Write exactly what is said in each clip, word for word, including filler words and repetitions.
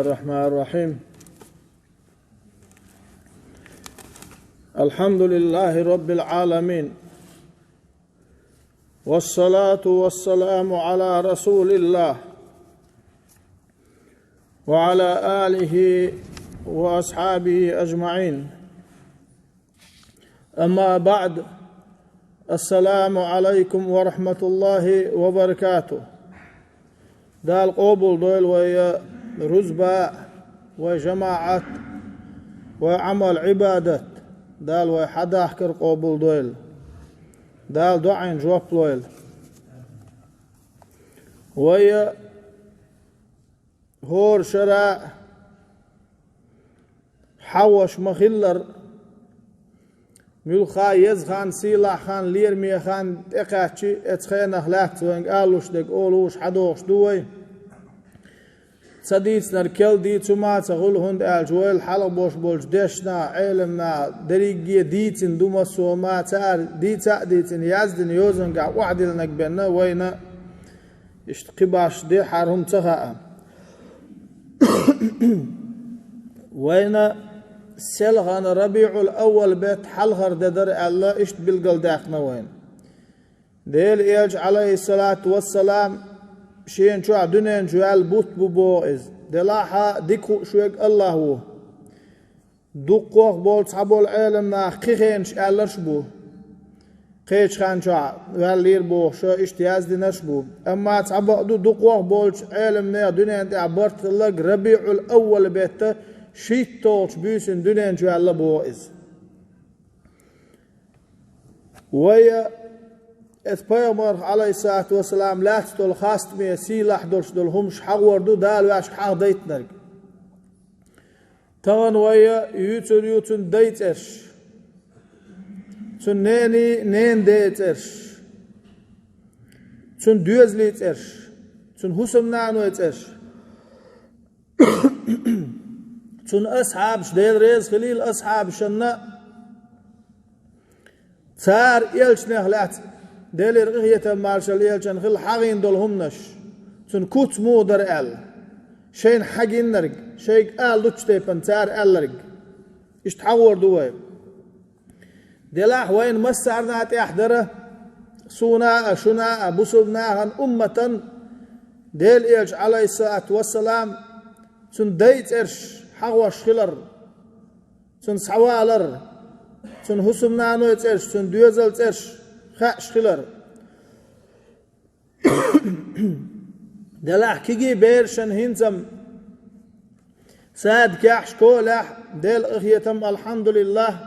الرحمن الرحيم. الحمد لله رب العالمين. والصلاة والسلام على رسول الله وعلى آله وأصحابه أجمعين. أما بعد. السلام عليكم ورحمة الله وبركاته. Дала къобал дойла вай рузба, вай жамаӀат, вай Ӏамал-Ӏибадат. Дала вай хьадахкар къобал дойла. Дала доӀайна жоп лойла. Вай хӀора шера хьагӀош ма-хиллара, муьлхха а еза хан, сийлахь хан, лераме хан тӀекхаьчча, оцу хенах лаьцна вайга алалуш дерг олуш хьадохуш ду вай. Ца дийцинарг керла дийца хӀума ца хуьлу, хӀунда аьлча вайл хьалха болуш болчу дешнах, Ӏеламнах дерриге а дийцина ду массо а хӀума, цара дийца а дийцина, яздина йозанехь охьадиллинарг бен вайна иштта кхин башха дехьара хӀума ца хаьа. Вайна селхана РабиӀул-Аввал беттан хьалхара де дара аьлла, иштта билгалдаьккхина вайна. Делан Элча, Ӏалайхиссалату вассалам, шена чохь дуьнен чу ваьлла бутт бу боху иза. Делахь а дика хууш верг АллахӀ ву. Дукхах болу цхьаболу Ӏеламнах кхин хенаш аьлларш а бу. Кхечу хан чохь ваьллера бохуш, иштта яздинарш а бу. Амма цхьа бакъ ду, дукхах болчу Ӏеламнехан дуьнен тӀехь барт хилларг РабиӀул-Аввал беттан шийтталгӀачу буьйсанна дуьнен чу ваьлла боху иза. Вай, эцу пайхамарх, Ӏалайхиссалату вассалам, лаьцна долу хастаме, сийлахь долуш долу хӀумаш хьагӀор ду Дала ваьшка хьагӀдайтинарг. Тахана вай юьйцур ю цуьнан дайн цӀерш, цуьнан нений, ненан ден цӀерш, цуьнан доьзалийн цӀерш, цуьнан хӀусамнаной цӀерш. Цуьнан асхьабаш, Дела реза хилийла асхьабашна, цара элчанех лаьцна, Делера къинхетам, маршалла элчанна хила, хьагӀийна долу хӀуманаш, цуьнан куц муха дара аьлла, шайна хьагиннарг, шайга ала лучу тайпана цара аьлларг. Иштта хьагӀор ду вай. Делахь вайна массарна а тӀехь дара, суна а, шуна а, бусулба нахана, умматан, Делан Элча, Ӏалайхиссалату вассалам, цуьнан дайн цӀерш хьагӀош хилар, цуьнан схьавалар, цуьнан хӀусамнаной цӀерш, цуьнан доьзалан цӀерш хаьаш хилар. Делахь кегий берашна хӀинца-м садигехь, школехь, Делан къинхетам, алхьамдулиллахӀ,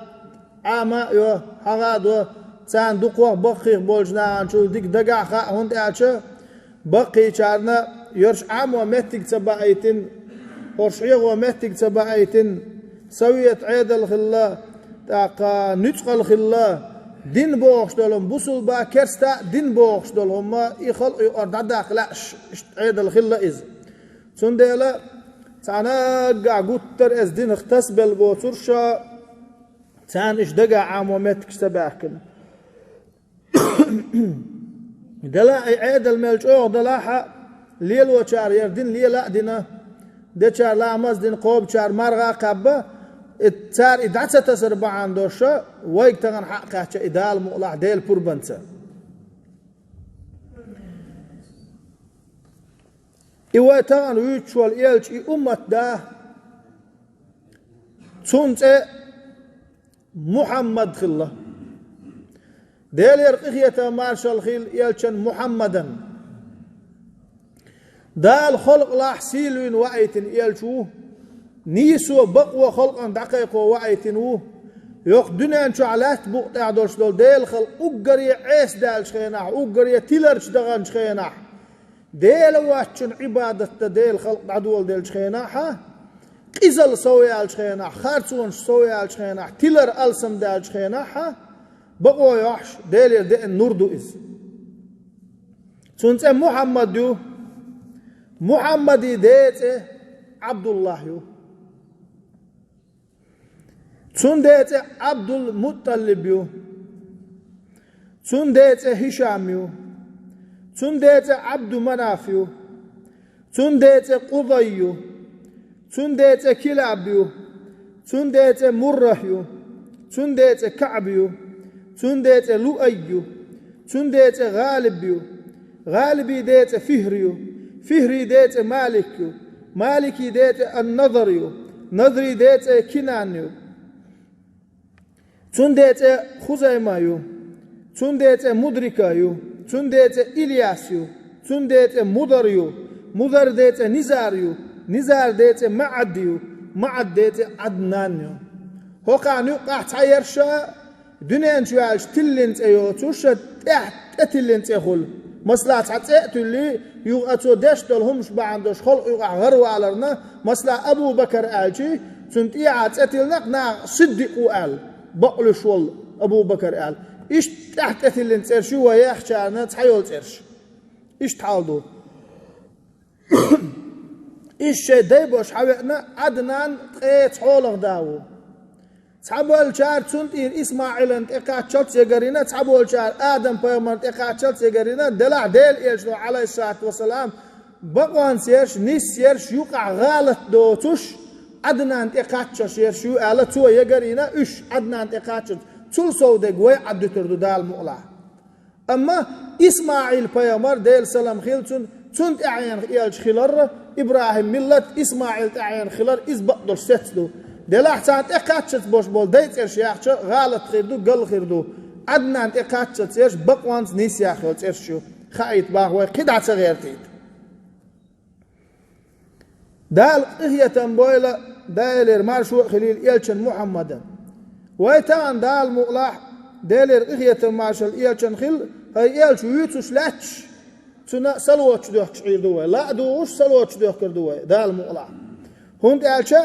Ӏама а йо, хьагӀа а до, царна дукхах, баккхийх болчу нахана чул дика дагахь хаьа, хӀунда аьлча баккхийчарна йорш Ӏамо меттиг ца баийтина, хӀорш хьехо меттиг ца баийтина, совет Ӏедал хилла, тӀаккха нуьцкъала хилла, дин бохуш долу хӀума, бусулба, керста а дин бохуш долу хӀума, и халкъ юкъара дӀадаккха лаьаш, иштта Ӏедал хилла иза. Цундела цхьа наггахь гуттар а эза динах тасабелла боцурш, царна иштта дагахь Ӏамо меттигаш ца баьхкина. Дала и Ӏедал мел чӀогӀа далахь а, лелочара яра дин лела а дина, дечара ламаз а дина, кхобучара марха а кхаьбна, и цара и дӀа ца тасар бахьана долуш, вайга тахана хьакхаьчна и Дала мукъалахь Делан пурбанца. И вай тахана вуьйцуш волу элча, и уммат да, цуьнан цӀе Мухьаммад хилла. Делера къинхетам, маршалла хилла элчан Мухьаммадан. Дала халкъалахь сийлавина ваийтина элча ву, нийсо, бакъо халкъана дӀакхайкхо ваийтина ву. Йоккха дуьнен чохь лаьтта букъа тӀехь долуш долу Делан халкъ уггаре Ӏеса даьллачу хенахь, уггаре тиларчу даханчу хенахь, Дела воцчунна Ӏибадат дан Делан халкъ дӀадоладеллачу хенахь, къизалла сов яьллачу хенахь, харцонаш сов яьллачу хенахь, тилар алсам даьллачу хенахь, бакъо йохьуш, Делера деана нур ду иза. Цуьнан цӀе Мухьаммад ю. Мухьаммадан ден цӀе Ӏабдуллахь ю. Цуьнан ден цӀе Ӏабдул-МутӀалиб ю. Цуьнан ден цӀе ХӀишам ю. Цуьнан ден цӀе Ӏабду-Манаф ю. Цуьнан ден цӀе Къусай ю. Цуьнан ден цӀе Килаб ю, цуьнан ден цӀе Муррахь ю, цуьнан ден цӀе КаӀб ю, цуьнан ден цӀе Луай ю, цуьнан ден цӀе ГӀалиб ю, ГӀалибий ден цӀе Фихр ю, Фихрий ден цӀе Малик ю, Маликий ден цӀе Ан-Надар ю, Надрий ден цӀе Кинан ю. Цуьнан ден цӀе Хузайма ю, цуьнан ден цӀе Мудрика ю, цуьнан ден цӀе Ильяс ю, цуьнан ден цӀе Мудар ю, Мудар ден цӀе Низар ю, Низар ден цӀе МаӀад ю, МаӀад ден цӀе Ӏаднан ю. ХӀокхарна юккъахь цхьаерш а дуьнен чу ваьлча тиллина цӀе йоцуш а, тӀехь тӀе тиллина цӀе хуьлу. Масала, цхьа цӀе а туьллий, юха оцо деш долу хӀумаш бахьана долуш халкъ юкъахь гӀараваларна, масала, Абу-Бакар аьлчий, цунна тӀехьа цӀе тиллина-кх наха Сиддикъ ву аьлла, бакълуьйш волу Абу-Бакар аьлла. Иштта тӀехь тӀе тиллина цӀерш ю вай яьхначарна цхьайолу цӀерш. Иштта хьал ду. Иза шайн дай баш хьавеана, Ӏаднан ткъе цхьолагӀа да ву. Цхьаболчара цунна тӀера ИсмаӀилан тӀекхаччалц ягарйина, цхьаболчара Адам-пайхамарна тӀекхаччалц ягарйина, делахь Делан элчано, Ӏалайхиссалату вассалам, бакъонца ерш, нисъерш, юкъахь гӀалат доцуш, Ӏаднан тӀекхаччалц ерш ю аьлла, цо ягарйина уьш Ӏаднан тӀекхаччалц. Цул сов дерг вай Ӏаддуьтур ду Дала мукъалахь. Амма ИсмаӀил-пайхамар, Делан салам хила цунна, цунна тӀаьхьенах элча хиларра, ИбрахӀим миллат, ИсмаӀил тӀаьхьенах хилар, иза бакъдолуш сецца ду. Делахь царна тӀекхаччалц болуш болу дай цӀерш яьхча, гӀалат хир ду, гал хир ду. Ӏаднан тӀекхаччалц ерш бакъонца нийса яхъйолу цӀерш ю. Хаийта боху вай, кхидӀа ца гӀертийта. Дала къинхетам бойла, Делера маршо а хилийла элчан Мухьаммадан. Вай тахана Дала мукъалахь, Делера къинхетам маршалла элчан хила, хӀай элча вуьйцуш лаьтташ, цунна салоцаш доьхкуш Ӏийр ду вай. Ла а дугӀуш, салоцаш доьхкур ду вай, Дала мукъалахь. ХӀунда аьлча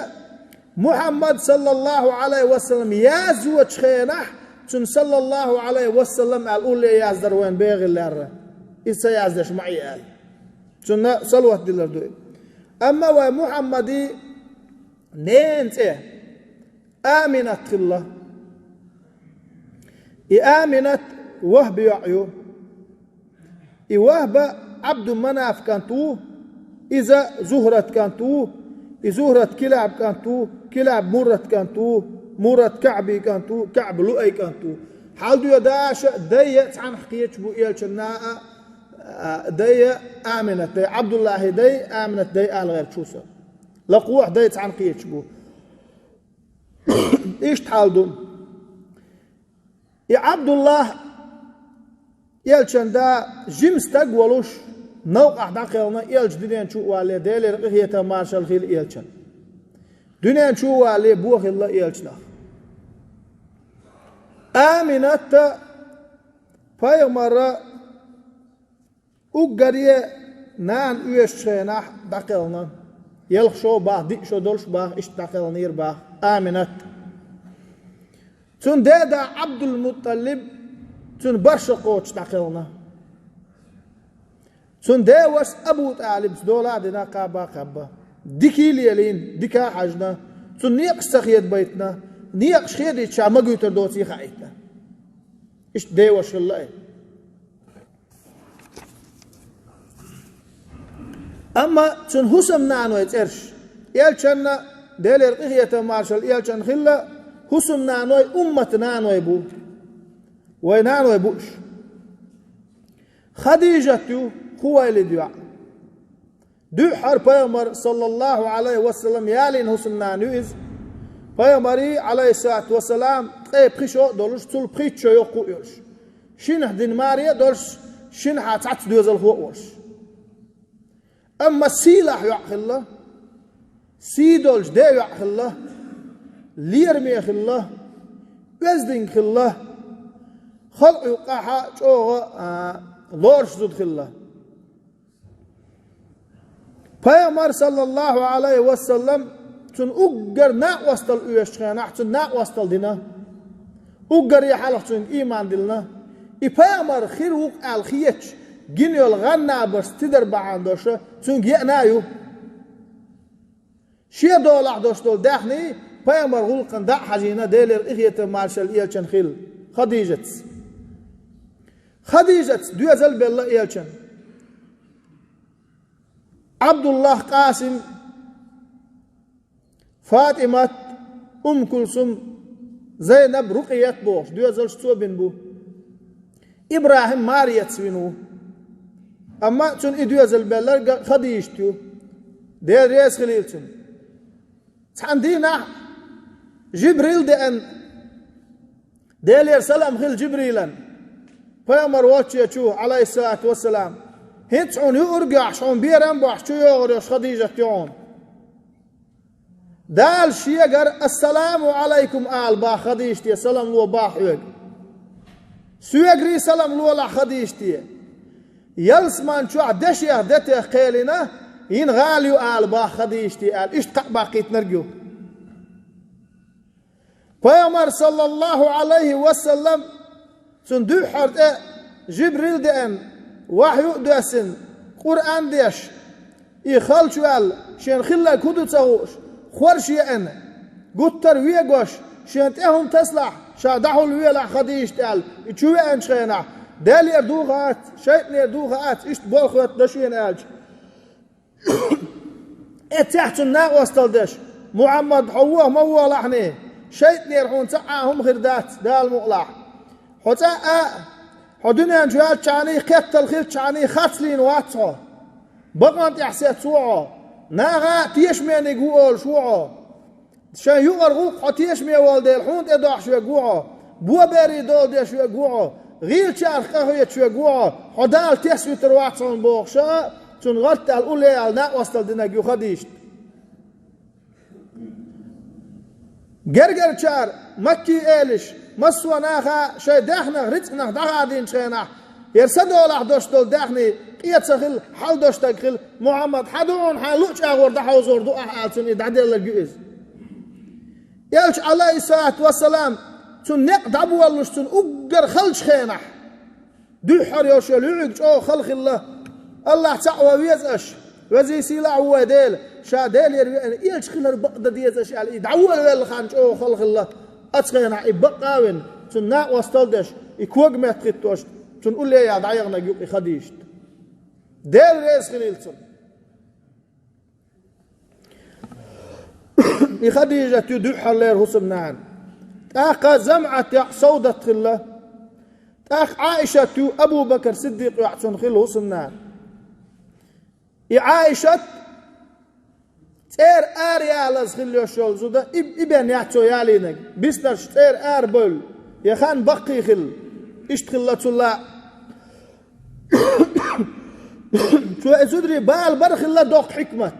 Мухьаммад, саллаллаху Ӏалайхи ва саллам, яздечу хенахь, цунна, саллаллаху Ӏалайхи ва саллам, аьлла улле яздара вайна бегӀийла лаьрра. Иза ца яздеш ма Ӏе аьлла. Цунна салават диллар ду и. Амма вай Мухьаммади ненан цӀе Аминат хилла. И Аминат Вахба йоӀ ю. И Вахба Ӏабду Манаф кӀант ву, иза Зухрат кӀант ву, и Зухрат Килаб кӀант ву, Килаб Муррат кӀант ву, Муррат КаӀби кӀант ву, КаӀб Луай кӀант ву. Хьал доьдаша дай а цхьаьнахь кхеташ бу элчанна а, а, дай а Аминат дай, Ӏабдуллахьи дай, Аминат дай ала гӀерташ ву со. Лакхахь дай цхьаьнахь кхеташ бу. Иштта хьал ду. И Ӏабдуллахь элчан да жима стаг волуш, новкъахь дӀакхелхина элча дуьнен чу а валале, Делера къинхетам маршалла хила элчан. Дуьнен чу а валале, бо хилла элчанах. Аминатта пайхамара уггаре нана оьшучу хенахь дӀакхелхина. Ялх шо бах, диъ шо долуш бах, иштта дӀакхелхинера бах Аминат. Цуьнан деда Ӏабдулмутталиб цуьнан бархӀ шо кхочуш дӀакхелхина. Цуьнан девашас Абу ТӀалибас дола а дина, кхаба а кхаьбна. Дика а лелийна, дика а хьаьжна, цунна некъаш ца хедабайтина, некъаш хедийча ша магуьйтур доций хаийтина. Иштта деваша хилла и. Амма цуьнан хӀусамнаной цӀераш, элчанна, Делера къинхетам маршалла элчанна хилла, хӀусамнаной умматан наной бу. Вай наной бу уьш. Хадижат ю, Хувайлид йоӀ. Дуьххьара пайхамар, саллаллаху Ӏалайхи ва саллам, ялийна хӀусамнана ю иза. Пайхамарий, Ӏалайхиссалату вассалам, ткъе пхи шо а долуш, цул пхийтта шо йоккха а йолуш. Шинахь дина маре а долуш, шинахьа цхьацца доьзалхо а волуш. Амма сийлахь йоӀ хилла, сий долчу ден йоӀ хилла, лераме хилла, оьздинг хилла, халкъ юккъахьа чӀогӀа, а, лоруш зуда хилла. Пайхамар, саллаллаху Ӏалайхи ва саллам, цунна уггар накъосталла оьшучу хенахь, цунна накъосталла дина. Уггаре хьалха цуьнга ийман диллина. И пайхамар хир ву-кх аьлла хеташ, гина йолу гӀан набарш тидар бахьана долуш, цуьнга еана а ю. Шен долахь долуш долу даьхний пайхамар гӀуллакхана дӀа а хьажийна, Делера къинхетам маршалла элчанна хилла, Хадижатс. Хадижатс доьзал белла элчанна. Ӏабдуллах Къасим ФатӀимат, Умму Кулсум, Зайнаб, Рукъият бохуш, доьзалш цо бина бу. ИбрахӀим Мариятца вина ву. Амма цунна и доьзал белларг Хадижат ю. Дела реза хилийла цунна. Цхьана дийнахь Жибрил деана, Делера салам хилла Жибрилан, пайхамар волчу, Ӏалайхиссалату вассалам, хӀинца хьуна юург йохьуш, хьуна берам бохьуш чу йогӀур йолуш Хадижат ю хьуна. Дала шегара «Ассаламу Ӏалайкум» ала боху Хадижате, салам ло боху хьоьга. Соьгарий салам лолахь Хадижате. Ялсаман чохь дешех, детех кхелина йина гӀала ю ала боху Хадижате аьлла, иштта кхаъ баккхийтинарг ю. Пайхамар, саллаллаху Ӏалайхи ва саллам, цунна дуьххьара тӀе Жибрил деана, вахью а доьссина, Къуръан деш, и халчу ваьлла, шена хилларг хӀун ду ца хууш, хорша еана, гуттар а вегош, шена тӀе хӀума тасалахь, ша дӀахьулвелахь Хадижат аьлла, и чу веанчу хенахь, Делера ду хаац, шайтӀанера ду хаац, иштта болх хӀоьттина шена аьлча, эццехь цунна накъосталла деш: «Мухьаммад, хьо воха ма вохалахьний, шайтӀанера хьуна цхьа а хӀума хир дац, Дала мукъалахь. Хьо цкъа а, хьо дуьнен чу ваьллачхьаний, кхеттал хиллачхьаний харцлийна вац хьо. Бакъонан тӀехь сецна ву хьо. Наха а тешамениг ву олуш ву хьо. Шайн юкъара гӀуллакх хьо тешаме волу дела, хьуна тӀедохьуш верг ву хьо, боберий дола деш верг ву хьо, гӀийлачарах къахеташ верг ву хьо, хьо Дала тесна витар вац хьуна бохуш а, цунна гӀатта аьлла улле аьлла накъосталла динарг ю Хадижат». Гергарчара, Маккий элиш, массо а наха шайн даьхнех, рицкъанах дӀахадийначу хенахь, хӀара са долахь долуш долу даьхний къен ца хилла, хьал долуш стаг хилла: «Мухьаммад, хьан ду хьуна, хьан луъу чӀагӀо дӀахьовзор ду ахь», аьлла, цунна и дӀаделларг ю иза. Элча, Ӏалайхиссалату вассалам, цунна некъ дӀаболалуш, цунна уггар халчу хенахь, дуьххьара йолуш йолу юьйгӀиг чӀогӀа хала хилла: «Аллахь цхьаъ ван веза аш, везий сийлахь ву вай Дела, ша Делера веана элча хилар бакъдан деза аш», аьлла, и дӀаволавелла хан чӀогӀа хала хилла. Оцу хенахь и бакъ а вина, цунна накъосталла деш, и когаметта хӀиттош, цунна улле а дӀаяханарг ю и Хадижат. Дела реза хилийла цунна. И Хадижат ю дуьххьарлера хӀусамнана. ТӀаккха ЗамӀат йоӀ Саудат хилла. ТӀаккха Ӏаишат ю, Абу-Бакр Сиддикъ йоӀ цунна хилла хӀусамнана. И Ӏаишат цӀера ара ялаза хилла йолуш йолу зуда, и, и бен яц цо ялийнарг. Биснарш цӀера ара бевлла, я хан баккхий хилла. Иштта хилла цул а. Цо и зударий бала бара хилла доккха хьикмат.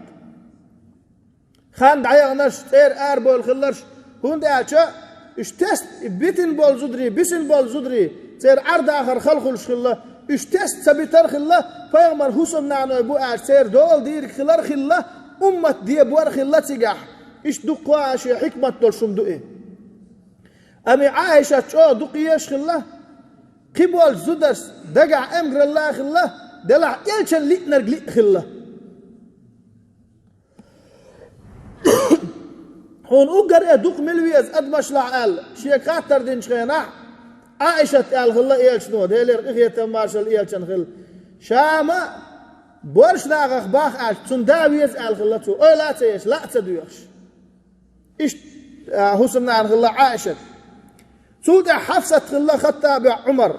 Хан дӀаяханарш, цӀера арабевлла хилларш, хӀунда аьлча уьш тесна битина болу зударий, бисина болу зударий, церан Ӏар-дахар хала хуьлуш хилла, уьш тесна ца битар а хилла, пайхамар хӀусамнаной бу аьлча, церан дола дийриг хилар а хилла, уммат дебор а хилла цигахь. Иштта дуккха а шен хьикмат долуш хӀума ду и. Амма и Ӏаишат чӀогӀа дукха езаш хилла, кхин болчу зударшна дагахь эмгаралла а хилла, делахь элчанна лиънарг лиъ хилла. Хьуна уггар а дукха мила веза адамашлахь аьлла, шега хаттар динчу хенахь, Ӏаишат аьлла хилла элчано, Делера къинхетам, маршалла элчанна хилла. Ша ма борш нахах бах аьлча, цунна да веза аьлла хилла цо, ойла а ца еш, ла а ца доьхуш. Иштта, а, хӀусамнана хилла Ӏаишат. Цул тӀаьхьа Хьафсат хилла, Хаттаб йоӀ Ӏумар.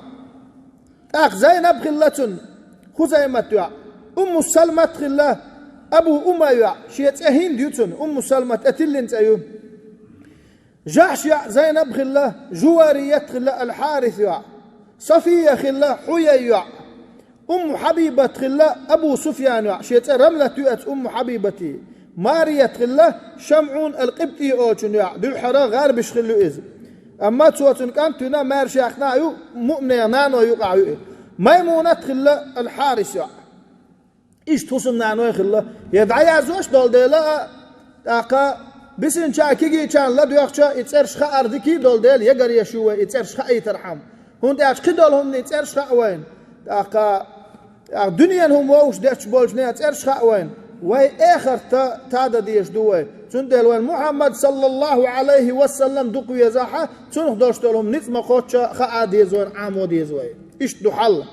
ТӀаккха Зайнаб хилла цунна, Хузаймат йоӀ. Умму Салмат хилла, Абу Умай йоӀ, шен цӀе ХӀинд ю цунна, Умму Салмат, э, тиллина цӀе ю. Жахьш йоӀ Зайнаб хилла, Жуварият хилла, Ал-Хьарис йоӀ. Сафия хилла, Хьуяй йоӀ. Умму Хьабибат хилла, Абу Суфьян йоӀ, шен цӀе Рамлат ю оцу Умму Хьабибатан. Марият хилла, ШамӀун ал-КъибтӀи олучун йоӀ, дуьххьара гӀарбаш хилла ю иза. Амма цо цуьнан кӀант вина, маьршехь кхин а ю, муъминех наной юкъахь ю и. Маймунат хилла, Ал-Хьарис йоӀ. Иштта хӀусамнаной хилла, я дӀаяздеш долу дела а, тӀаккха бисинчарна, кегийчарна ладоьгӀча, и цӀераш хаар дика долу дела, ягар еш ю вай и цӀераш хаийтархьама. ХӀунда аьлча кхидолу хӀуманийн цӀераш хаьа вайна. ТӀаккха, тӀаккха дуьненан хӀума вовшах детташ болчу нехан цӀераш хаьа вайна. Вай эхарта тада дезаш ду вай. Цундела вайна Мухьаммад, саллаллаху Ӏалайхи ва саллам, дукха везахь а, цунах долуш долу хӀума ницкъ ма кхоччу, хаа деза вайна, Ӏамо деза вай. Иштта ду хьал.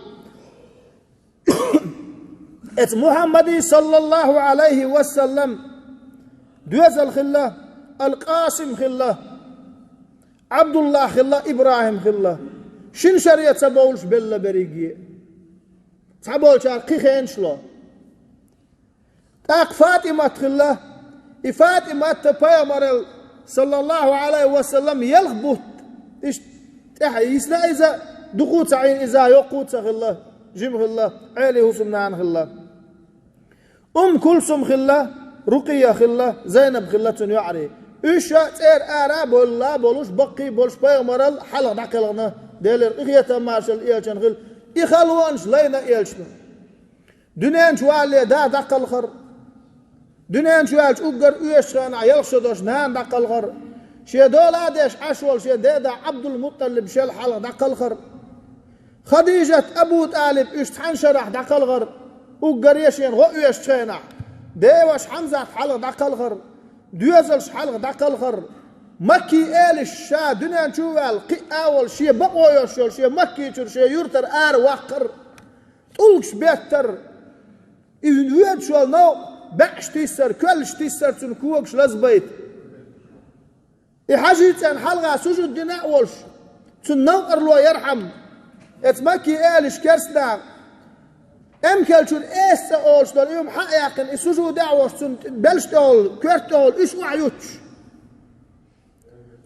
Эцу Мухьаммадий, саллаллаху Ӏалайхи ва саллам, доьзал хилла, Ал-Къасим хилла, Ӏабдуллахь хилла, ИбрахӀим хилла. Шин шаре ца бовлуш белла берриге. Цхьаболчара кхин хенаш ло. ТӀаккха ФатӀимат хилла. И ФатӀимат пайхамарал, саллаллаху Ӏалайхи ва саллам, ялх бутт. Иштта тӀехьа йисна иза, дукха ца Ӏийна иза, йоккха ца хилла, жима хилла, Ӏели хӀусамнана хилла. Умм Кулсум хилла, Рукъия хилла, Зайнаб хилла цуьнан йоӀарий. Уьш а цӀера ара а бовла болуш, баккхий а болуш, пайхамарал хьалха дӀакхелхина, Делера къинхетам, маршалла элчан хилла. И халонаш лайна элчана. Дуьнен чу валале да дӀакхалхар. Дуьнен чу ваьлча уггар оьшучу хенахь ялх шо долуш нана дӀакхалхар. Шен дола а деш Ӏаш волу шен деда Ӏабдул-МутӀалиб шел хьалха дӀакхалхар. Хадижат, Абу ТӀалиб уьш цхьана шарахь дӀакхалхар. Уггаре шена гӀо оьшучу хенахь. Деваш Хьамзат хьалха дӀакхалхар. Доьзалш хьалха дӀакхалхар. Маккий элаш ша дуьнен чу а ваьлла, кхиъна а волуш, шен бакъо йолуш йолу шен Маккий чуьра шен юьртара ара ваккхар. ТӀулгаш беттар. И воьдуш волу новкъа баьӀаш тиссар, коьллаш тиссар цуьнан когаш лазабайта. И хьажий цӀенна хьалха сужуд дина а волуш, цуьнан новкъарло ярхьама, эца Маккий элаш керстанаха, эмкал чуьра эса цӀа олуш долу и хӀума хьа а яьккхина, и сужуде а волуш, цуьнан белш тӀехула, коьрта тӀехула уьш охьаюьттуш.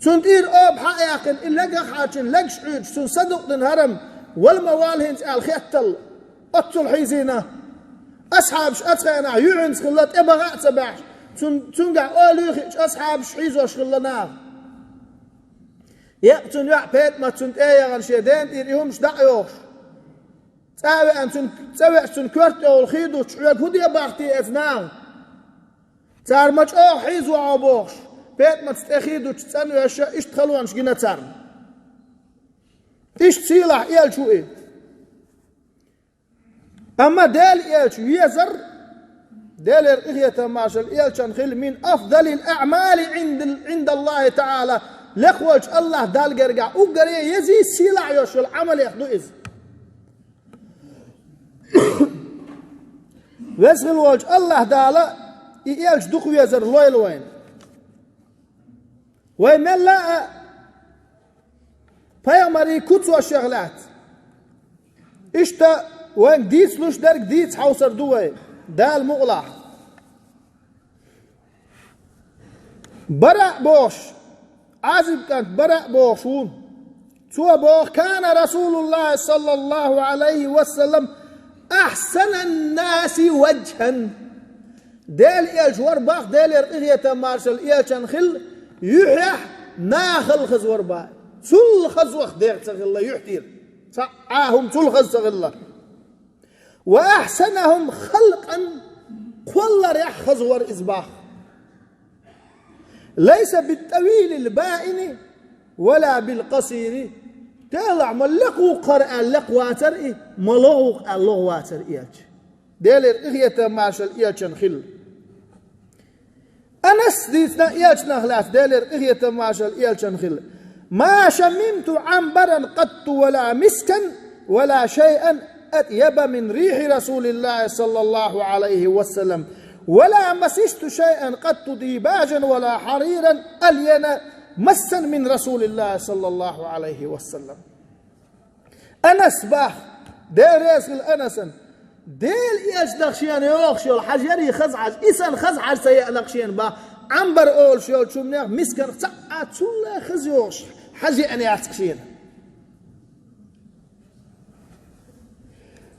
Цунна тӀера оба хьа а яьккхина, и легах хьарчина, легаш Ӏуьйдуш, цунна садукъдина хӀара-м вала ма валла хӀинца аьлла хеттал, оццул хьийзийна. Асхьабаш оцу хенахь юьхьанца хилла, тӀебаха а ца баьхьаш, цун-, цуьнгахь ойла хиъча, асхьабаш хьийзош хилла наха. Еккъа цуьнан йоӀ ПетӀамат цунна тӀе а яхана, шен дена тӀера и хӀумаш дӀа а йохуш, цӀа а веана, цуьнан, цӀа веача цуьнан коьрта тӀехула хий дуттуш, Ӏоьга хӀун де бахкий эца наха? Цара ма чӀогӀа хьийзо хьо бохуш, ПетӀаматца тӀе хий дуттуш цӀанвеш, иштта халонаш гина царна. Иштта сийлахь элча ву и. Амма Делан элча везар, Делера къинхетам, маршалла элчан хилла, мин афдалил аъмали Ӏиндал-, Ӏиндаллахи таӀала, лекха волчу АллахӀ Далла гергахь уггаре езий, сийлахь йолуш йолу Ӏамалех ду иза. Веза хилла волчу АллахӀ Дала и элча дукха везар лойла вайна. Вай мелла а пайхамарийн куцашех лаьцна. Иштта вайна дийцалуш дерг дийца хьовсур ду вай, Дала мукъалахь. Бараъ бохуш, Ӏазиб кӀант Бараъ бохуш ву. Цо боху: «Кана Расулуллахи саллаллаху Ӏалайхи ва саллам ахьсанан наси ваджхӀан». Делан элча вара бах, Делера къинхетам, маршалла элчан хилла, юьхьехь нахал хаза вара бах. Цул хазох дегӀ ца хилла юьхь тӀера. Цхьа а хӀума цул хаза ца хилла. «Ва ахьсанахум халкъан», кхолларехь хаза вара иза бах. «Лайса бит-тӀавилил баини, ва ла бил-къасири». Делахь ма лекха ву-кх хӀара аьлла лекха вацара и, ма логӀа ву-кх аьлла логӀа вацара и элча. Делера къинхетам, маршалла элчан хилла. Анас дийцина элчанах лаьцна, Делера къинхетам, маршалла элчан хилла: «Ма шамимту Ӏамбаран къатту ва ла мискан ва ла шайъан атъяба мин рихьи Расулиллахи саллаллаху Ӏалайхи ва саллам, ва ла масисту шайъан къатту дибажан ва ла хьариран альяна массани мин Расулиллахи саллаллаху Ӏалайхи ва саллам». Анас бах, Дела реза хила Анасан, Делан элчанах шена йогӀуш йолу хьажа ярий хаза хьажа, и санна хаза хьажа ца еана-кх шена бах, Ӏамбар олуш йолчу хӀуманех, мисканах цхьа а цул а хаза йогӀуш хьажа еана яц-кх шена.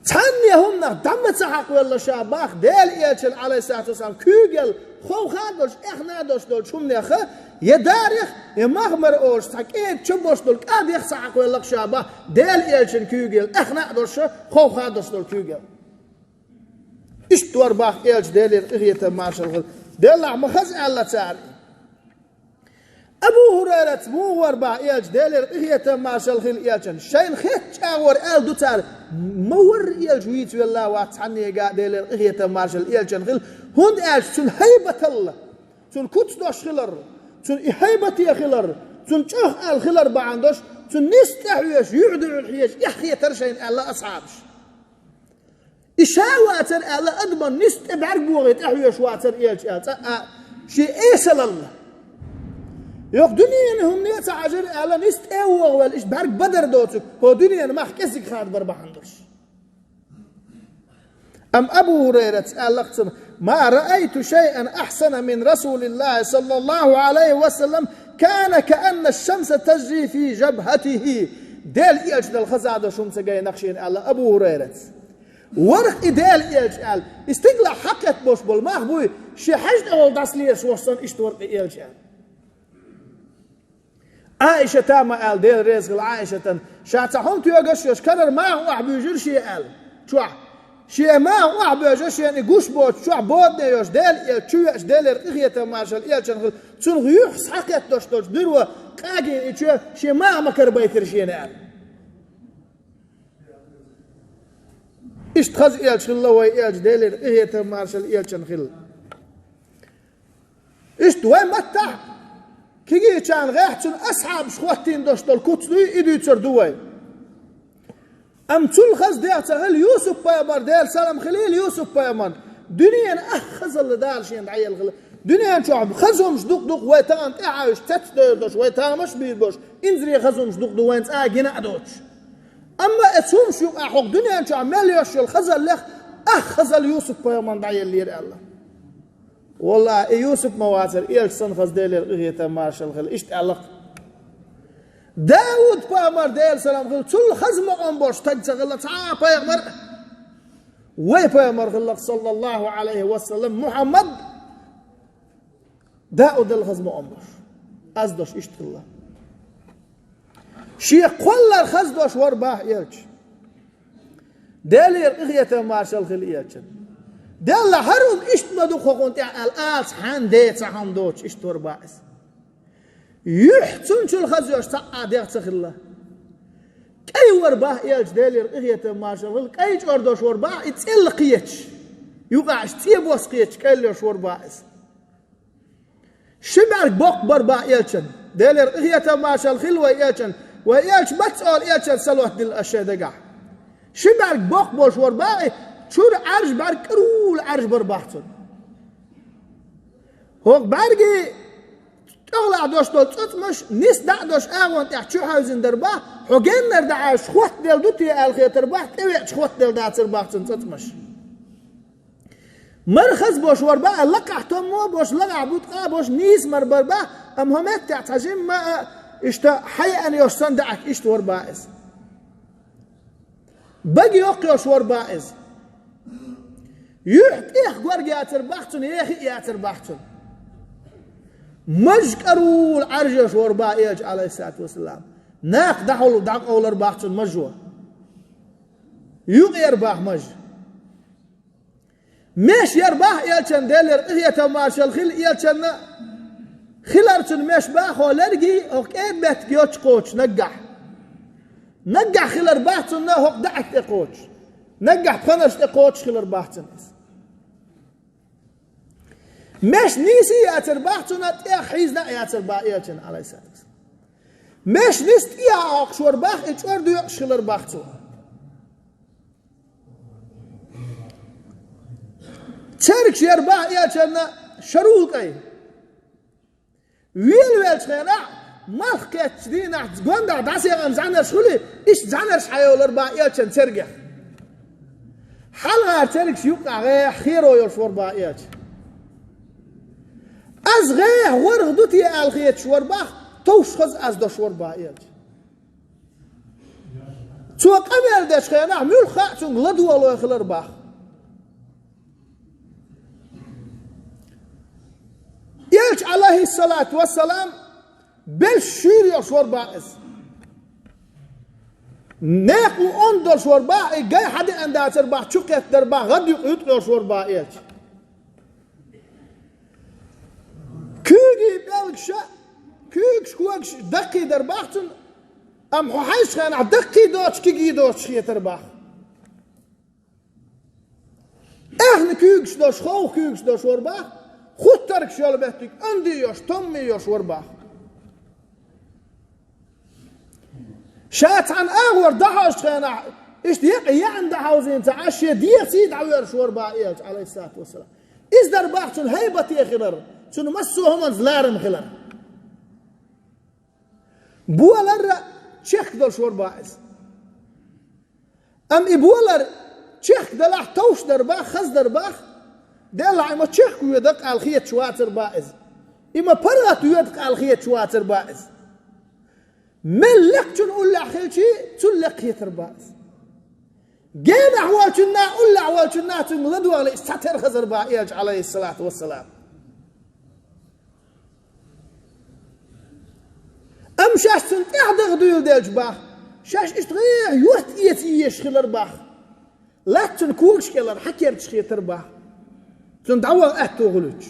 Цхьанне хӀуманах дӀа ма ца хьакхавелла ша бах, Делан элчан, Ӏалайхиссалату вассалам, куьйгалла, ховха а долуш, эхна а долуш долчу хӀуманеха, я дарех, я махмар олуш, цхьа кӀеда чу болуш долу кӀадех ца хьакхавелла-кх ша бах, Делан элчан куьйгалла, эхна а долуш, ховха а долуш долу куьйгалла. Иштта вара бах элча, Делера къинхетам, маршалла хила. Делахь ма хаза аьлла цара. Абу ХӀурайрас муха вара бах элча, Делера къинхетам, маршалла хила элчан, шайна хетта чӀагӀо аьлла ду цара, ма варра элча вийца велла вац цхьаннега а, Делера къинхетам, маршалла элчан хила, хӀунда аьлча цуьнан хӀайбаталла, цуьнан куц дош хилар, цуьнан и хӀайбате хилар, цуьнан чӀогӀа аьлла хилар бахьана долуш, цуьнан нисса тӀехьоьжуш, юьхь-дуьхьал хьежа эхь хетара шайна аьлла асхьабаш. И ша вацара аьлла, адаман нисса тӀе бӀаьрг бохий тӀехьоьжуш вацара элча аьлла, цкъа а шен эсалалла. Йокху дуьненан хӀумане а ца хьажира аьлла, нисса тӀе а вогӀавелла, иштта бӀаьрг бадар доцург, хӀокху дуьненан мах кӀеззиг хадабар бахьана долуш. Амма Абу ХӀурайрас аьлла-кх цунна: «ما رأيت شيئا أحسن من رسول الله صلى الله عليه وسلم، كان كأن الشمس تجري في جبهته». Делан элчанал хаза долуш хӀума ца гайна-кх шена, аьлла Абу ХӀурайрас. Вара-кх и Делан элча аьлла, и стигалахь хьакхетта болуш болу мах буй, шен хьаьжа тӀехула дӀасалелаш волуш санна, иштта вара-кх и элча аьлла. Ӏаишата ма аьлла, Дела реза хила Ӏаишатан, ша цхьа хӀума тоьгаш а йолуш, карара маха охьабуьйжира шен аьлла, чохь. Шен маха охьабуьйжуш шена и гуш боцу чохь бодане йолуш, Делан элча чу веача, Делера къинхетам, маршалла элчанна хила, цунах юьхьа схьакхетта долуш долчу буьро къагийна и чоь шен маха ма карабайтира шена аьлла. Иштта хаза элча хилла вай элча, Делера къинхетам, маршалла элчанна хила. Иштта вай маттахь кегийчарна гӀехь цуьнан асхьабаш хӀоттийна долуш долу куц дуй, и дуьйцур ду вай. Амма цул хаза дегӀ ца хилла Юсуп-пайхамар, Делан салам хилийла Юсуп-пайхамарна, дуьненан ах хазалла Дала шена дӀаелла хилла. Дуьнен чохь хаза хӀумаш дукха ду-кх вай тахана тӀаьхьа уьш цецдевр долуш, вай тамаш а бийр болуш, инзаре хаза хӀумаш дукха ду вайна цкъа а гина а доцуш. Амма оцу хӀумаш юкъахь хӀокху дуьнен чохь мел йолуш йолу хазаллех ах хазалла Юсуп-пайхамарна дӀаеллера аьлла. Валлахьи, и Юсуп ма вацара, элча санна хаза, Делера къинхетам, маршалла хила, иштта аьлла-кх. Дауд-пайхамар, Делан салам хила, цул хаза мукъам болуш стаг ца хилла цхьа а пайхамар а. Вай пайхамар хилла-кх, саллаллаху Ӏалайхи ва саллам, Мухьаммад, Даудал хаза мукъам болуш. Аз долуш иштта хилла. Шен кхоллар хаза долуш вара боху элча. Делера къинхетам, маршалла хила элчанна. Делла хӀара хӀума иштта ма ду хӀокхунна тӀехь аьлла, ала цхьанна ден цхьа хӀума доцуш иштта вара боху иза. Юьхь цунна чул хаза йолуш цхьа а дегӀ ца хилла. КӀай вара боху элча, Делера къинхетам, маршалла хила, кӀай чӀор долуш вара боху и цӀелла кхеташ. Юкъахь иштта цӀен бос кхеташ кӀел йолуш вара боху иза. Ши бӀаьрг боккха бара боху элчан. Делера къинхетам, маршалла хила вай элчан. Вай элча маца олу элчан салот дилла ас шайн дагахь. Ши бӀаьрг боккха болуш вара боху и, чуьра Ӏаьржа бӀаьрг кӀарулла Ӏаьржа бара боху цунна. ХӀокху бӀаьргийн тӀехула долуш долу цӀоцкъамаш нисса дӀа а долуш агӀон тӀехь чу хьаьвзина дара боху, хьо геннара дӀахьаьжча хӀоттаделла ду те аьлла хетара боху, тӀевеача хӀоттаделла дацара боху цунна цӀоцкъамаш. Мара хаза болуш вара боху, лакхахь томмо а болуш, лакхахь буткъа а болуш, нийса мара бара боху, амма хӀокху меттехь цхьа жимма а иштта хьаеана йолуш санна даьӀахк иштта вара боху иза. Бага йоккха йолуш вара боху иза. Юьхь тӀех горга яцара боху цунна, еха а яцара боху цунна. Маж кӀарулла Ӏаьржа йолуш вара боху элча, Ӏалайхиссалату вассалам. Накха дӀахьула дӀакъовлар боху цунна мажо. Юкъера боху маж. Меш яра боху элчан, Делера къинхетам, маршалла хила элчанна, хилар цунна меш боху хӀокху лергий, хӀокху кӀеда меттиг йоцчу кхочуш наггахь. Наггахь хилар боху цунна хӀокху даьӀахк тӀе кхочуш. Наггахь пханарш тӀе кхочуш хилар боху цунна иза. Меш нийса а яцара боху цунна, тӀех хьийзина а яцара боху элчан, Ӏалайхиссалату вассалам. Меш нисса тӀе а хьокхуш вара боху, и чӀор доькъуш хилар боху цо. Цергаш яра боху элчанна шарул кӀай. Велавеллачу хенахь, малх кхеттачу дийнахь гондахь дӀасаекъна зӀаьнарш хуьлий, иштта зӀаьнарш хьайовлар боху элчан цергех. ХьалхӀара цергаш юккъехь гӀехьа херо йолуш вара боху элча. Аз гӀехьа гӀоргӀа ду те аьлла хеташ вара боху, товш хаза аз долуш вара боху элча. Цо къамел дечу хенахь муьлхха а цуьнга ладогӀало хилар боху. Элча, Ӏалайхиссалату вассалам, белш шуьйра йолуш вара боху иза. Некъа ву онда долуш вара боху, и гай хьадеана дацара боху, чу кхеттара боху, гӀад юкъа юткъа йолуш вара боху элча. Куьйгийн пӀелгаша, куьйгаш, когаш даккхий дара боху цунна, амма хьо хьаьжчу хенахь даккхий доцуш, кегий доцуш хетара боху. Аьхна куьйгаш долуш, ховха куьйгаш долуш вара боху, хуттаргаш йолу меттиг онда йолуш, томма йолуш вара боху. Ша цхьана агӀор дӀахьожучу хенахь, иштта екъа яьӀна дӀахьовзийна ца Ӏаш, шен дегӀаций дӀавоьрзуш вара боху элча, Ӏалайхиссалату вассалам. Иза дара боху цуьнан хӀайбате хилар, цуьнан массо а хӀуманца ларам хилар. Болар чехка долуш вара бах иза. Амма и болар чехка далахь товш дара бах, хаза дара бах, делахь и ма чехка воьду аьлла хеташ вацара бах иза. И ма паргӀат воьду аьлла хеташ вацара бах иза. Мел лекхачун уллехь хилча, цул лекха хетара бах иза. Генахь волчунна, уллехь волчунна цуьнга ладогӀале, иза цхьатера хазара бах элча, Ӏалайхиссалату вассалам. Амма шаьш цунна тӀаьхьа даха дуьйладелча бах, шаьш иштта гӀехьа йотта эца езаш хилар бах. Латта цуьнан когаш кӀелара хьакерчаш хетар бах. Цунна дӀаваха аьтто хуьлуьйтуш.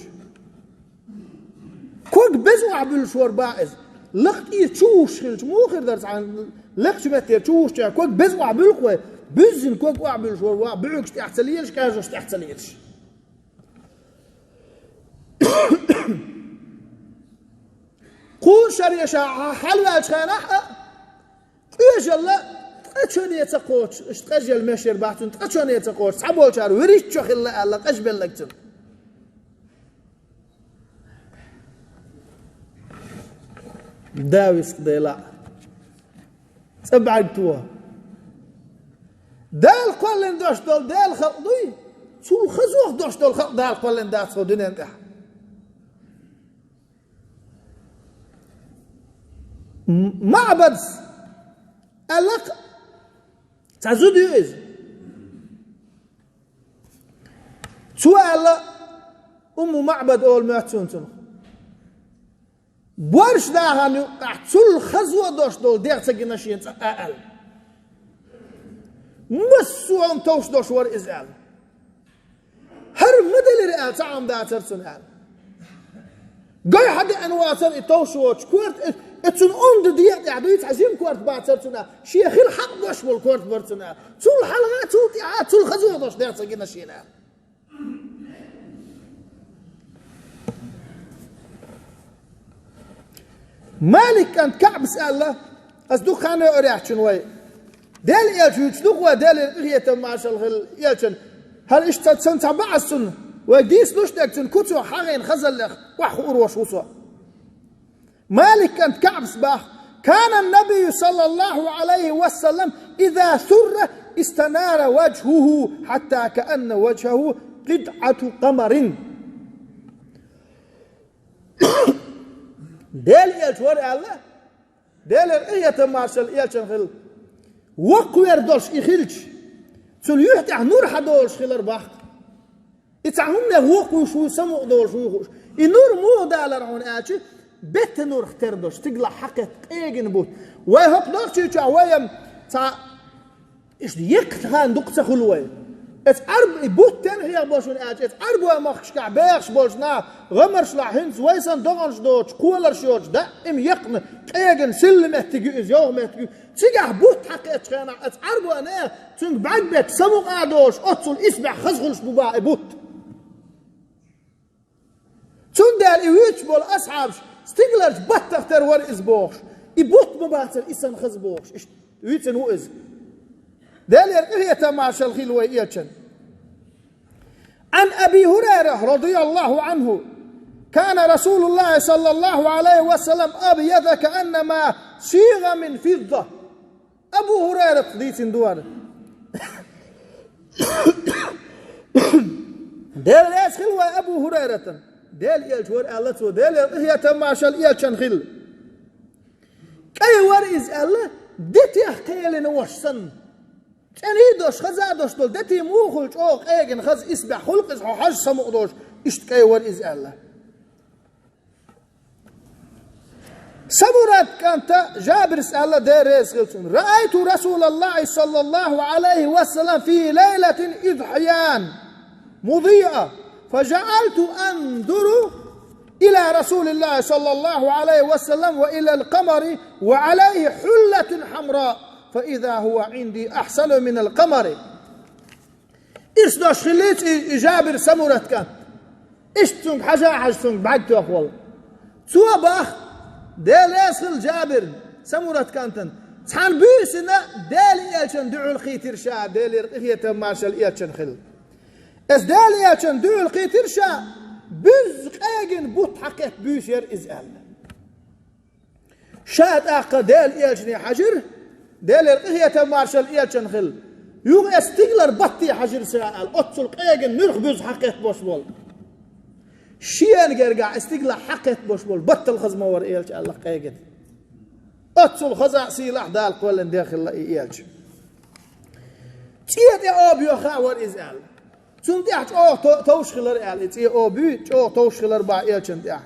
Ког беза охьабуьллуш вара бах иза. Лакха тӀера чу вуссуш хилча, муха хир дара цхьана, лекхачу меттера чу вуссучохь ког беза охьабуьллу-кх вай, буьззина ког охьабуьллуш вара бах, буьӀуьгаш тӀехь ца лелаш, кӀажош тӀехь ца лелаш. Кхунна шарахь ша хьалаваьллачу хенахь а, къежалла ткъа чоьне ца кхочуш, иштта къежалла мешера бах цунна, ткъа чоьне ца кхочуш, цхьаболчара вуьрхӀитта чо хилла аьлла, къежбелларг цунна. Да вист дела. ЦӀа бӀаьргто. Дала кхоьллина дош долу Делан халкъ дуй, цул хазох дош долу халкъ Дала кхоьллина дац хӀокху дуьнен тӀехь. М-, МаӀбадс аьлла-кх, цхьа зуда ю иза. Цо аьлла, Умму МаӀбад олу моьтту суна цунах. Борш дахарна юккъехь цул хазо дош долу дегӀ ца гина шена цкъа а аьлла. Массо а хӀума товш дош вара иза аьлла. ХӀара ма делира аьлла, цхьа а хӀума дацара цунна аьлла. Гой хьан деана вацара и товш воцуш, корта, и, и цунна онда дегӀа тӀехь дуй, цхьа жима корта бацара цунна аьлла. Шен хила хьакъ дош болу корта бара цунна аьлла. Цул хьалха, цул тӀаьхьа, цул хазо дош дегӀ ца гина шена аьлла. Малик кӀант КаӀбас аьлла, ас дукха хан йоуьйтуш ю вай. Делан элча вуьйцуш ду-кх вай, Делера къинхетам, маршалла хила элчан. ХӀара иштта цхьа, цхьа баьӀаза цунна, вай дийца луш дерг цунна куцо хьагӀийна хазаллех охьахуур волуш ву со. Малик кӀант КаӀбас боху: «كان النبي صلى الله عليه وسلم إذا سر استنار وجهه حتى كأن وجهه قطعة قمر». Делан элча вара аьлла, Делера къинхетам, маршалла элчан хила, воккхавер долуш и хилча, цунна юьхь тӀехь нур хьадолуш хилар бах. И цхьа хӀуманех воккхавуьйш вуй, самукъадолуш вуй хууш. И нур муха далара хьуна аьлча, беттан нурх тера долуш, стигалахь хьакхетта къегина бутт. Вай хӀокху Нохчийчохь вай-м цхьа иштта яккхачу ханна дукха ца хуьлу вай. Эца Ӏарб-, и бутт тенхьех бо шуна аьлча, эца Ӏарбойн махкашкахь бехаш болчу наха гӀамаршлахь хӀинца вай санна догӀанаш доцуш, кхоларш йоцуш, даим яккхина, къегина, силла меттиг ю иза, йовха меттиг ю. Цигахь бутт хьакхеттачу хенахь, эца Ӏарбойн нехан цуьнга бӀаьрг бетташ самукъа а долуш, оццул исбаьхьа хаза хуьлуш бу бах и бутт. Цундела и вуьйцуш болу асхьабаш стигаларчу баттах тера вара иза бохуш, и бутт ма бацара и санна хаза бохуш. Иштта вуьйцина ву иза. Делера къинхетам, маршалла хила вай элчан. عن أبي هريرة رضي الله عنه: كان رسول الله صلى الله عليه وسلم أبيض كأنما صيغ من فضة. Абу ХӀурайрата дийцина ду хӀара. Дела реза хила вай Абу ХӀурайратан. Делан элча вара аьлла цо, Делера къинхетам, маршалла элчан хила. КӀай вара иза аьлла, детех кхелина ваша санна. ЦӀена дош, хаза дош долу дети муха хуьлу чӀогӀа къегина хаза исбаьхьа хуьлу-кх иза, хьо хьажа самукъа долуш, иштта кӀай вара иза аьлла. Самурат кӀанта Жабирс аьлла, Дела реза хила цунна: رأيت رسول الله صلى الله عليه وسلم في ليلة إضحيان مضيئة، فجعلت أنظر إلى رسول الله صلى الله عليه وسلم وإلى القمر وعليه حلة حمراء، فإذا هو عندي أحسن من القمر. Ирс дош хилийца и, и Жабир Самурат кӀант. Иштта цуьнга хьажа а хьажа, цуьнга бӀаьрг тоьхна волу. Цо бах, Дела реза хила Жабир Самурат кӀантан. Цхьана буьйсина Делан элчан дуьхьал кхийтира ша, Делера къинхетам, маршалла элчан хила. Эца Делан элчан дуьхьал кхийтира ша, буьзза къегина бутт хьакхетта буьйса яра иза аьлла. Ша тӀаккха Делан элчане хьажар, Делера къинхетам, маршал элчанна хилла. Юха эс стигалара батте хьажар ша аьлла, оццул къегина нуьрх буьзза хьакхетта болуш болу. Шена гергахь и стигалахь хьакхетта болуш болу баттал хаза ма вара элча аьлла къегина. Оццул хаза а, сийлахь а Дала кхоьллина дегӀ хилла и элча. ЦӀе тӀе оба йоьхна а вара иза аьлла. Цунна тӀехь чӀогӀа то-, товш хилар аьлла, и цӀе оба юй, чӀогӀа товш хилар бах элчанна тӀехь.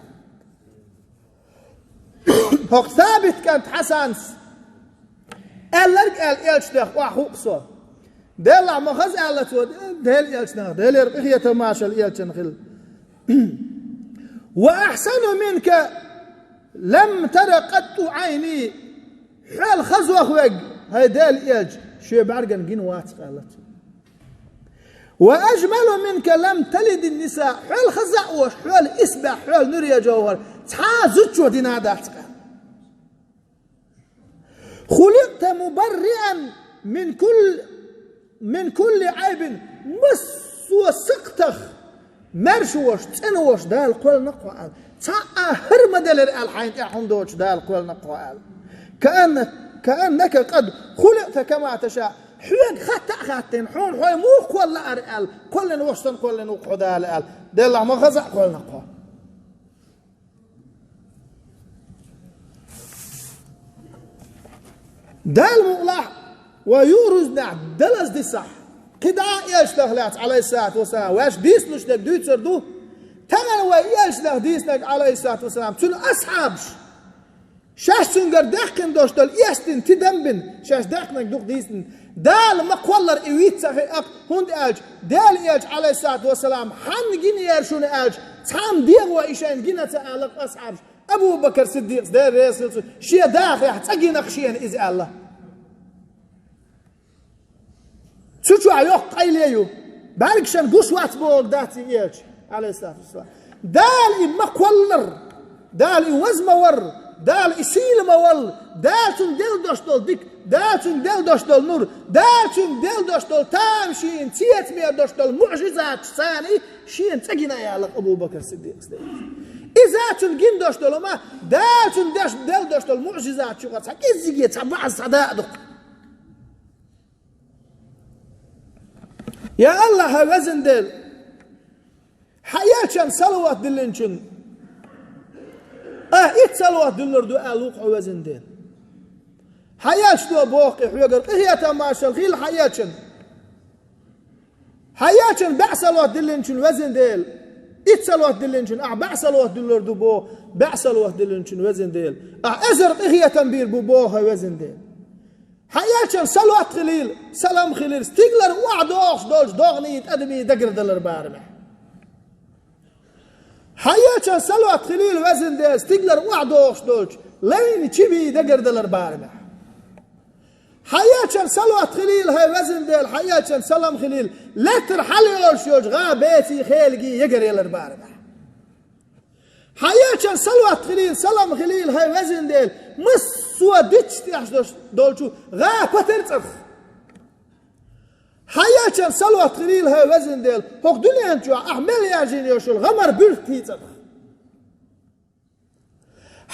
ХӀокху Сабит кӀант Хьасанс аьлларг аьлла элчанах охьахуу со. Деллахь ма хаза аьлла цо, Делан элчанах, Делера къинхетам, маршал элчанна хилла. «Ва ахьсану минка лам тара къатту Ӏайни». Хьол хазох верг, хӀай Делан элча, шен бӀаьргана гина вац аьлла цо. «Ва ажмалу минка лам талидин ниса», хьол хаза а волуш, хьол исбаьхьа, хьол нуьре жовхӀар цхьа а зудчо дина дац аьлла. «Хуликъта мубарриан мин кулли, мин кулли Ӏайбин», массо а сакхтах маьрша волуш, цӀена волуш Дала кхоьллина хьо аьлла. Цхьа а хӀара ма делира аьлла хьайна тӀехь хӀума доцуш Дала кхоьллина хьо аьлла. «Каанна-, кааннака къад хуликъта кама таша». Хьоьга хатта а хаттийна, хьуна хьо муха кхоллаьара аьлла, кхоьллина волуш санна кхоьллина ву-кх хьо Дала аьлла. Деллахь ма хаза а кхоьллина хьо. Дала мукъалахь вай юкъараллехь далаза дисахь. КхидӀа а элчанах лаьцна, Ӏалайхиссалату вассалам, ваьш дийцалуш дерг дуьйцур ду. Тахана вай элчанах дийцинарг, Ӏалайхиссалату вассалам, цуьнан асхьабаш. Шаьш цуьнгара даьккхина долуш долу эс дина, тидам бина, шаьш даьккхинарг дукха дийцина. Дала ма кхоллара и виц ца хиъна, хӀунда аьлча Делан элча, Ӏалайхиссалату вассалам, хьанна гина яра шуна аьлча, цхьамма дегӀо и шайна гина ца аьлла-кх асхьабаш. Абу-Бакр Сиддикъас, Дела реза хила цунна, шен дахарехь цӀа гина-кх шена иза аьлла. Цу чохь йоккха къайле ю. БӀаьргашна гуш вац бохург дац и элча, Ӏалайхиссалату вассалам. Дала и ма кхоллара, Дала и ваза ма варра, Дала и сийла ма валла, Дала цуьнга делла долуш долу дика, Дала цуьнга делла долуш долу нур, Дала цуьнга делла долуш долу тамашийна, цецаме долуш долу муӀжизаташ царна и шена цӀа гина аьлла-кх Абу Бакр Сиддикъас. Иза цуьнга гина долуш долу ма, Дала цуьнга деш-, делла долуш долу муӀжизаташ юкъара цхьа кӀеззиге цхьа баӀза цхьа да а ду-кх. Я АллахӀ, хьай везан Дела, хьан элчанна салават диллинчунна ахь итт салават диллур ду аьлла ву-кх хьо, везан Дела. Хьан элчано боху-кх и, хьоьгара къинхетам, маршалла хуьлда хьан элчанна. Хьан элчанна бӀе салават диллинчунна, везан Дела, итт салават диллинчунна ахь бӀе салават диллур ду боху, бӀе салават диллинчунна, везан Дела, ахь эзар къинхетам бийр бу боху, хьай везан Дела. Хьан элчанна салават хуьлийла, салам хуьлийла, стигалара охьадогӀуш долчу догӀмийн, тӀадамийн дагардалар барамехь. Хьан элчанна салават хуьлийла, везан Дела, стигалара охьадогӀуш долчу лайнийн, чимийн дагардалар барамехь. Хьан элчанна салават хуьлийла, хьай везан Дела, хьан элчанна салам хуьлийла, лаьттара хьалайолуш йолчу гӀан, бецийн, хелагийн ягаръялар барамехь. Хьан элчанна салават хуьлийла, салам хуьлийла, хьай везан Дела, массо а дичча тӀехь долчу гӀан, патар цӀарах. Хьан элчанна салават хуьлийла, хьай везан Дела, хӀокху дуьнен чохь ахь мел яржийна йолуш йолу гӀамар, буьртиг цӀарах.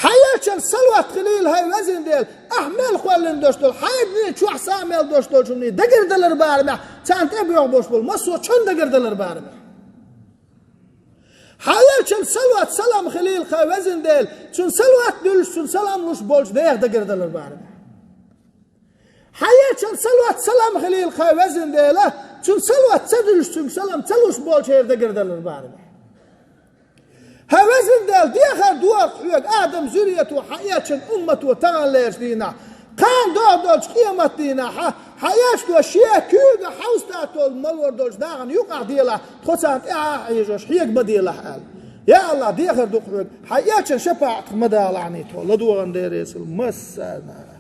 Хьан элчанна салават хуьлийла, хьай везан Дела, ахь мел кхоьллина долуш долу, хьайн дуьнен чохь схьа мел долуш долчу хӀуманийн дагардалар барамехь, царна тӀебоьгӀуш болуш болу массо а чон дагардалар барамехь. Хьан элчанна салават, салам хуьлийла, хьай везан Дела, цунна салават дуьллуш, цунна салам луш болчу нехан дагардалар барамехь. Хьан элчанна салават, салам хуьлийла, хьай везан Дела, цунна салават ца дуьллуш, цуьнга салам ца луш болчеран дагардалар барамехь. Хьай везан Дела, дехар дора-кх хьоьга Адаман зуьррато, хьан элчанан уммато таханлерчу дийнахь, кхана догӀу долчу къематан дийнахь, хьан элчано шен куьйга хьовса тӀе толлу малор долчу нахана юкъахь делахь, тхо царна тӀаьхьа а хьежош, хьега ма делахь аьлла. Я АллахӀ, дехар ду-кх хьоьга, хьан элчанан шапаӀатах ма далахь, тхо ладогӀарна Дела реза хуьлда массарна.